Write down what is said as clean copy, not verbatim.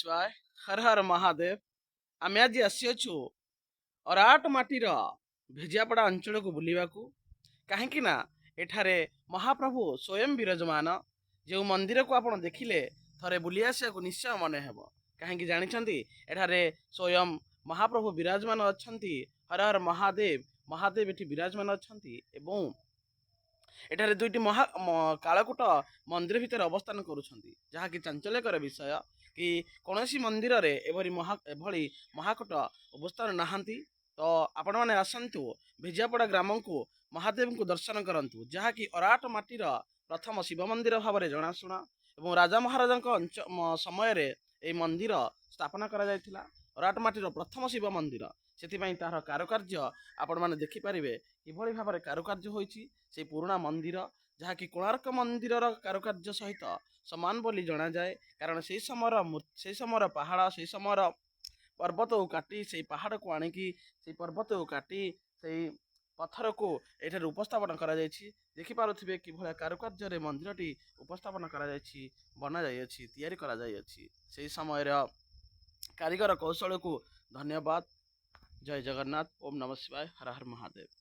ଶିବାୟ, ହର ହର ମହାଦେବ। ଆମେ ଆଜି ଆସିଅଛୁ ଅରାଟ ମାଟିର ଭେଜିଆପଡ଼ା ଅଞ୍ଚଳକୁ ବୁଲିବାକୁ, କାହିଁକି ନା ଏଠାରେ ମହାପ୍ରଭୁ ସ୍ୱୟଂ ବିରାଜମାନ। ଯେଉଁ ମନ୍ଦିରକୁ ଆପଣ ଦେଖିଲେ ଥରେ ବୁଲି ଆସିବାକୁ ନିଶ୍ଚୟ ମନେ ହେବ। କାହିଁକି ଜାଣିଛନ୍ତି? ଏଠାରେ ସ୍ୱୟଂ ମହାପ୍ରଭୁ ବିରାଜମାନ ଅଛନ୍ତି। ହର ହର ମହାଦେବ। ମହାଦେବ ଏଠି ବିରାଜମାନ ଅଛନ୍ତି ଏବଂ ଏଠାରେ ଦୁଇଟି ମହା କାଳକୂଟ ମନ୍ଦିର ଭିତରେ ଅବସ୍ଥାନ କରୁଛନ୍ତି, ଯାହାକି ଚାଞ୍ଚଲ୍ୟକର ବିଷୟ କି କୌଣସି ମନ୍ଦିରରେ ଏଭଳି ମହାକୂଟ ଅବସ୍ଥାନ ନାହାନ୍ତି। ତ ଆପଣମାନେ ଆସନ୍ତୁ, ଭିଜିଆପଡ଼ା ଗ୍ରାମକୁ ମହାଦେବଙ୍କୁ ଦର୍ଶନ କରନ୍ତୁ, ଯାହାକି ଅରାଟ ମାଟିର ପ୍ରଥମ ଶିବ ମନ୍ଦିର ଭାବରେ ଜଣାଶୁଣା ଏବଂ ରାଜା ମହାରାଜାଙ୍କ ସମୟରେ ଏହି ମନ୍ଦିର ସ୍ଥାପନା କରାଯାଇଥିଲା। ଅରାଟ ମାଟିର ପ୍ରଥମ ଶିବ ମନ୍ଦିର, ସେଥିପାଇଁ ତାହାର କାରୁକାର୍ଯ୍ୟ ଆପଣମାନେ ଦେଖିପାରିବେ, କିଭଳି ଭାବରେ କାରୁକାର୍ଯ୍ୟ ହୋଇଛି ସେଇ ପୁରୁଣା ମନ୍ଦିର, ଯାହାକି କୋଣାର୍କ ମନ୍ଦିରର କାରୁକାର୍ଯ୍ୟ ସହିତ ସମାନ ବୋଲି ଜଣାଯାଏ। କାରଣ ସେଇ ସମୟର ପାହାଡ଼, ସେଇ ସମୟର ପର୍ବତକୁ କାଟି, ସେଇ ପାହାଡ଼କୁ ଆଣିକି, ସେଇ ପର୍ବତକୁ କାଟି, ସେଇ ପଥରକୁ ଏଠାରେ ଉପସ୍ଥାପନ କରାଯାଇଛି। ଦେଖିପାରୁଥିବେ କିଭଳିଆ କାରୁକାର୍ଯ୍ୟରେ ମନ୍ଦିରଟି ଉପସ୍ଥାପନ କରାଯାଇଛି, ବନାଯାଇଅଛି, ତିଆରି କରାଯାଇଅଛି। ସେଇ ସମୟର କାରିଗର କୌଶଳକୁ ଧନ୍ୟବାଦ। ଜୟ ଜଗନ୍ନାଥ। ଓମ୍ ନମଃ ଶିବାୟ। ହର ହର ମହାଦେବ।